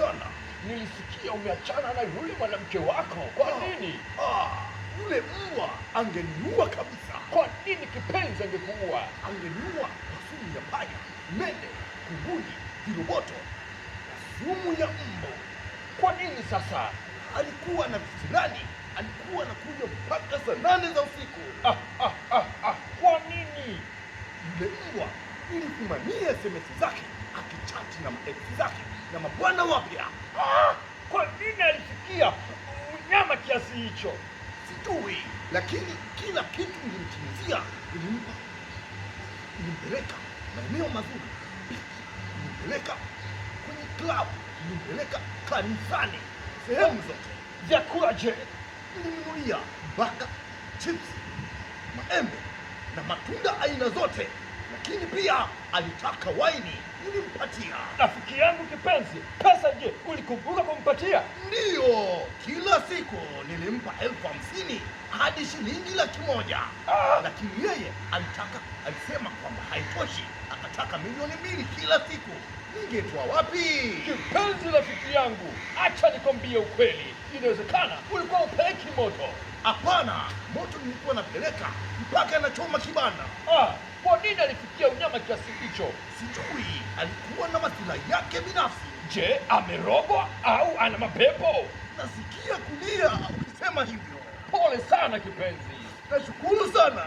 sana. Nilisikia umeachana na yule mwanamke wako. Kwa nini? Ah, yule mbwa angeniua kabisa. Kwa nini kipenzi angekuua? Angeniua kwa sumu ya panya, mende, kunguni, viroboto na sumu ya mbu. Kwa nini sasa? Alikuwa na visirani, alikuwa anakunywa mpaka saa 8 za usiku. Ah, ah, ah, ah. Kwa nini? Yule mbwa nilifumania SMS zake akichati na maeksi zake na mabwana wapya. Ah, kwa nini alifikia unyama kiasi hicho? Sijui, lakini kila kitu nilimtimizia, nilimpa, nilimpeleka maeneo mazuri, nilimpeleka kwenye klabu, nilimpeleka kanisani, sehemu zote. Vyakula je? Nilimnunulia mpaka chips, maembe na matunda aina zote, lakini pia alitaka waini, nilimpatia. Rafiki yangu kipenzi, pesa je, ulikumbuka kumpatia? Ndiyo, kila siku nilimpa 50,000 hadi shilingi 100,000. Ah! Lakini yeye alitaka, alisema kwamba haitoshi, akataka 2,000,000 kila siku. Ningetoa wapi? Kipenzi rafiki yangu, acha nikwambie ukweli, inawezekana ulikuwa upeleki moto. Hapana, moto nilikuwa napeleka mpaka nachoma kibanda. Ah, kwa nini alifikia unyama kiasi hicho? Sijui, alikuwa na masilahi yake binafsi. Je, amerogwa au ana mapepo? Nasikia kulia ukisema hivyo. Pole sana kipenzi. Nashukuru sana.